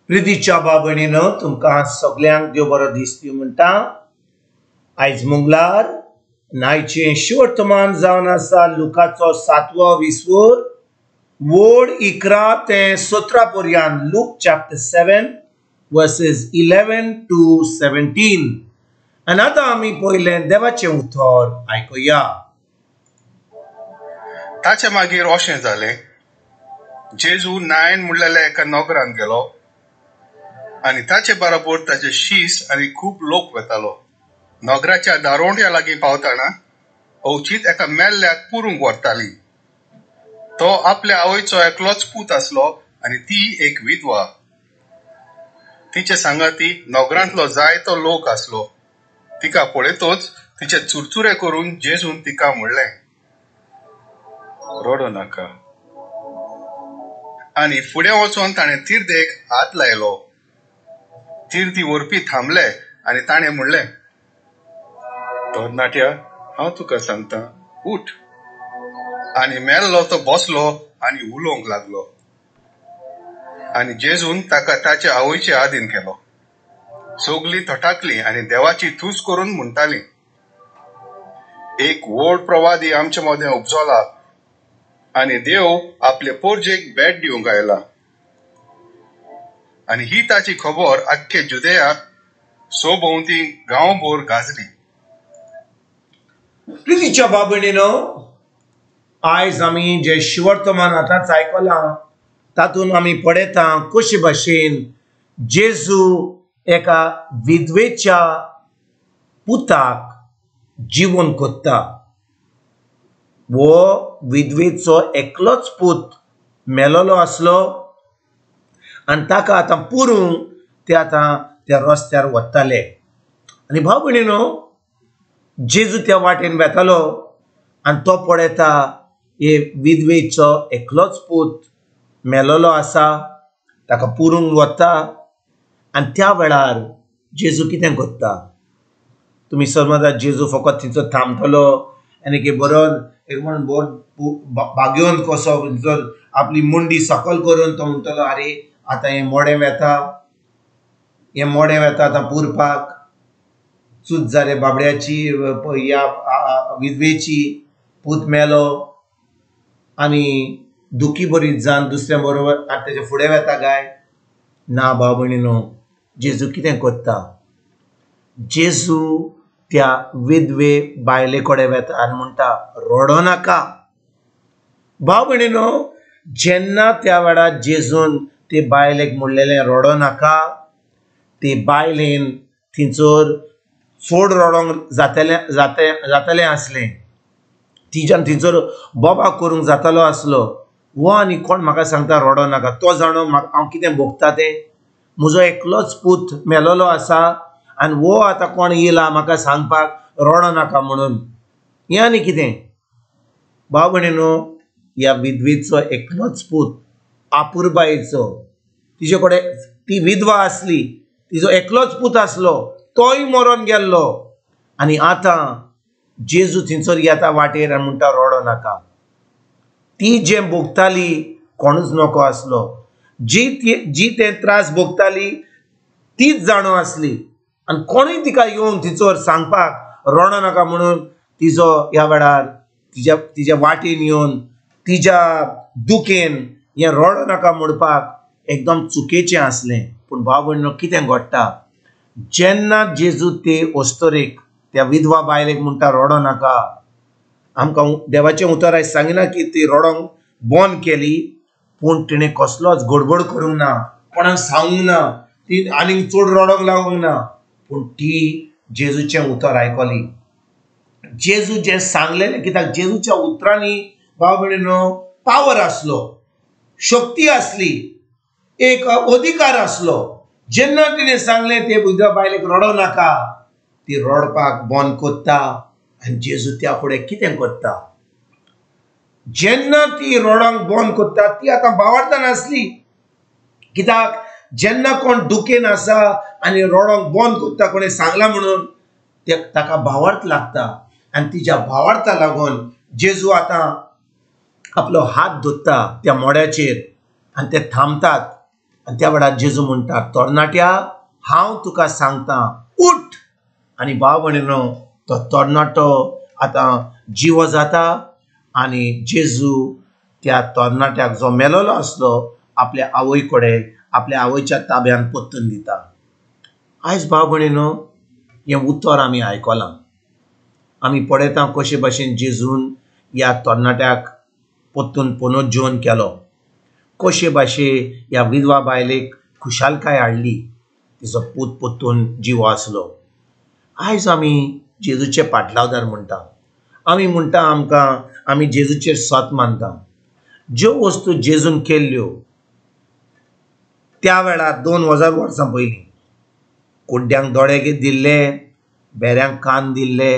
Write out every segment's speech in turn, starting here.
प्रितीच्या बाबणीनो तुमकां सगल्यांक देव बरो दीस दिवं म्हणटा। आयज मंगळार नायचें शिवर्तमान जावन आसा लुकाचो 7वो विसवोर वोड 11 ते 17 पर्यंत। Luke chapter 7 verses 11 to 17। आनी आतां आमी पयलें देवाचें उतर आयकुया। ताचे मागीर अशें जालें, जेजू नायन म्हणलेल्या एका नगरान गेलो आनी ताचे बरोबर ताचे शीस आनी खूब लोक वेतालो। नगराच्या दारोंड्या लागीं पावतना अवचीत एका मेल्ल्याक पुरूंक व्हरताली। तो आपल्या आवयचो एकलोच पूत आसलो आनी ती एक विधवा। तिचे सांगाती नगरांतलो जायतो लोक आसलो। तिका पळयतच तिचे चुरचुरे करून जेजून तिका म्हणलें, रडो नाका। आनी फुडें वचून ताणें तिर्देक हात लायलो। तिर्दी व्हरपी थांबले आनी ताणें म्हणलें, तरणाट्या, हांव तुका सांगता, उठ। आनी मेल्लो तो बसलो आनी उलोवंक लागलो। आनी जेजून ताका ताचे आवयचे आदीन केलो। सगलीं थटाकलीं आनी देवाची थूस करून म्हणटालीं, एक व्हड प्रवादी आमचे मदें उपजला आनी देव आपले पोरजेक भेट दिवंक आयला। आनी ही ताची खबर आख्खे जुदेया सोभोंवती गांवभर गाजली। प्रितीच्या बाबणीनो, आयज आमी जे शिवर्तमान आतांच आयकलां तातूंत आमी पळयता कशे भाशेन जेजू एका विधवेच्या पुताक जिवन कोत्ता। वो विधवेचो एकलोच पूत मेलोलो आसलो आनी ताका आतां पुरूंक ते आतां त्या रस्त्यार वताले। आनी भाव भयणीनो, जेजू त्या वाटेन वेतालो आनी तो पळयता हे विधवेचो एकलोच पूत मेलोलो आसा, ताका पुरूंक वता। आनी त्या वेळार जेजू कितें करता तुमी समजा, जेजू फकत थंयचो थांबतलो आनी की बरो एक म्हण बरो बागेवन कसो आपली मुंडी सकल करून तो म्हणटलो, आरे आतां हें मोडें वेता, हें मोडें वेता आतां पुरपाक, चूक जाले बाबड्याची, ह्या विधवेची, पूत मेलो आनी दुखी बरी जावन दुसऱ्या बरोबर आतां तेजे फुडें वेता काय ना। भाव भयणीनो, जेजू कितें करता, जेजू त्या विधवे बायले कडेन वेता आनी म्हणटा, रडो नाका। भाव भयणीनो, जेन्ना त्या वेळार जेजून ते बायलेक म्हणलेलें रडो नाका, ते बायलेन थंयसर चड रडोंक जातलें जाते जातलें आसलें, तिच्यान थंयसर बोबा करूंक जातालो आसलो। वो आनी कोण म्हाका सांगता रडो नाका, तो जाणो हांव कितें भोगता तें, म्हजो एकलोच पूत मेलोलो आसा आनी वो आतां कोण येयला म्हाका सांगपाक रडो नाका म्हणून, हें आनी कितें। भाव भयणीनो, ह्या विधवेचो एकलोच पूत आपुरबायेचो, तिजे कडेन ती विधवा आसली, तिजो एकलोच पूत आसलो, तोय मरोन गेल्लो। आनी आतां जेजू थंयसर येता वाटेर आनी म्हणटा रडो नाका। ती जें भोगताली कोणूच नको आसलो, जी ते त्रास भोगताली तीच जाणो आसली आनी कोणूय तिका येवन थंयसर सांगपाक रडो नाका म्हणून तिजो ह्या वेळार तिज्या तिज्या वाटेन येवन तिज्या दुखेन हें रडो नाका म्हणपाक एकदम चुकेचें आसलें। पूण भाव भयणीनो, कितें घडटा, जेन्ना जेजू ते अस्तरेक त्या विधवा बायलेक म्हणटा रडो नाका, आमकां देवाचें उतर आयज सांगिना की ती रडोंक बंद केली, पूण तिणें कसलोच गडबड करूंक ना, कोणाक सांगूंक ना, ती आनीक चड रडोंक लागूंक ना, पूण ती जेजूचें उतर आयकली। जेजू जें सांगलेलें, कित्याक जेजूच्या उतरांनी भाव भयणीनो पावर आसलो, शक्ती आसली, एक अधिकार आसलो। जेन्ना तिणें सांगलें ते विधवा बायलेक रडो नाका, ती रडपाक बंद करता आनी जेजू त्या फुडें कितें करता, जेन्ना ती रडोंक बंद करता ती आतां बावडता नासली, कित्याक जेन्ना कोण दुखेन आसा आनी रडोंक बंद करता कोणें सांगलां म्हणून, ते ताका भावार्थ लागता आनी तिच्या भावार्था लागून जेजू आतां आपलो हात धरता त्या मोड्याचेर आनी ते थांबतात आनी त्या वेळार जेजू म्हणटा, तरणाट्या हांव तुका सांगता उठ. आनी भाव भयणीनो तो तरणाटो आतां जिवो जाता आनी जेजू त्या तरणाट्याक जो मेलोलो आसलो आपल्या आवय कडेन आपल्या आवयच्या ताब्यान परतून दिता. आयज भाव भयणीनो हें उतर आमी आयकलां. आमी पळयता कशे भाशेन जेजून ह्या तरणाट्याक परतून पुनर्जीवन केलो, कशे भाशे ह्या विधवा बायलेक खुशालकाय हाडली, तिचो पूत परतून जिवो आसलो. आयज आमी जेजूचे पाटलावदार म्हणटा. आमी म्हणटा आमकां आमी जेजूचेर सत मानता. ज्यो वस्तू जेजून केल्ल्यो त्या वेळार 2000 वर्सां पयलीं, कुड्ड्यांक दोळे दिल्ले, बेऱ्यांक कान दिल्ले,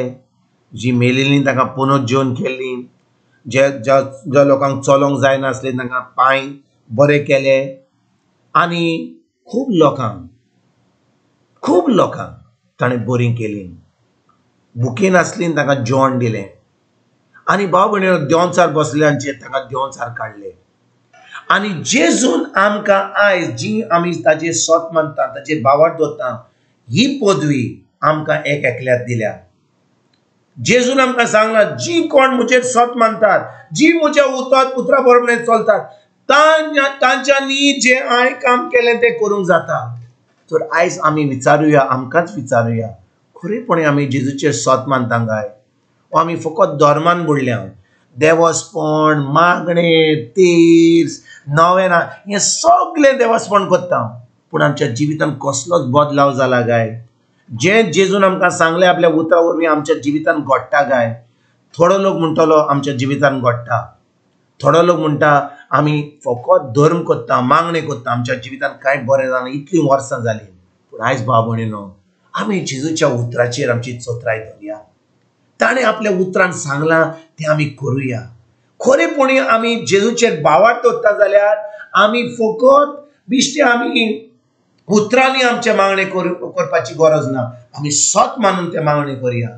जी मेलेलीं तांकां पुनर्जीवन केल्लीं, जे ज्या लोकांक चलोंक जायनासले तांकां पांय बरे केले आनी खूब लोकांक ताणें बरीं केलीं. भुकेन आसलीं तांकां जेवण दिलें आनी भाव भयणीनो देंवचार बसल्यांचेर तांकां देंवचार काडले. आनी जेजून आमकां आयज जी आमी ताजेर सत मानता, ताजेर भावार्थ दवरता, ही पदवी आमकां एक एकल्याक दिल्या. जेजून आमकां सांगलां, जी कोण म्हजेर सत मानतात, जी म्हज्या उतरा बरोबर चलतात, तांच्यांनी जें हांवें काम केलें तें करूंक जाता. तर आयज आमी विचारुया, आमकांच विचारुया, खरेपणी आमी जेजूचेर सत मानता काय वो आमी फकत धर्मान बुडल्या? देवस्पण, मागणें, तीर्स, नवेना हें सगळें देवस्पण करता, पूण आमच्या जिवितांत कसलोच बदलाव जाला काय? जें जेजून आमकां सांगलें आपल्या उतरा वरवीं आमच्या जिवितांत घडटा काय? थोडो लोक म्हणटलो आमच्या जिवितांत घडटा, थोडो लोक म्हणटा आमी फकत धर्म करता, मागणें करता, आमच्या जिवितांत कांय बरें जायना, इतलीं वर्सां जालीं. पूण आयज भाव भयणीनो आमी जेजूच्या उतराचेर आमची चतुराय धरया. ताणें आपल्या उतरान सांगलां तें आमी करुया. खरेपणी आमी जेजूचेर भावार्थ दवरता जाल्यार आमी फकत बिश्टे आमी उतरांनी आमचें मागणें करपाची गरज ना, आमी सत मानून तें मागणें करुया.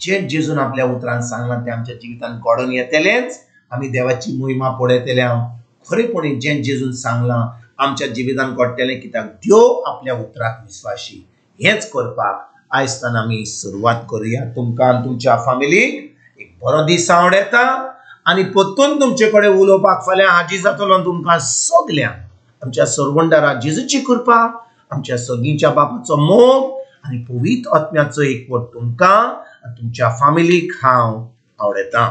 जें जेजून आपल्या उतरान सांगलां तें आमच्या जिवितांत घडोवन येतलेंच. आमी देवाची मोहिमा पळयतले. खरेपणी जें जेजून सांगलां आमच्या जिवितांत घडटलें, कित्याक देव आपल्या उतराक विस्वाशी. हेंच करपाक आयज आमी सुरवात करुया. तुमकां आनी तुमच्या फामिलीक एक बरो दीस आवडटा आनी परतून तुमचे कडेन उलोवपाक फाल्यां हाजीर जातलो. तुमकां सगल्यांक आमच्या सरवंडारा जेजूची कृपा, आमच्या सगळींच्या बापाचो मोग आनी पवित्र आत्म्याचो एकवट तुमकां आनी तुमच्या फामिलीक हांव आवडटा.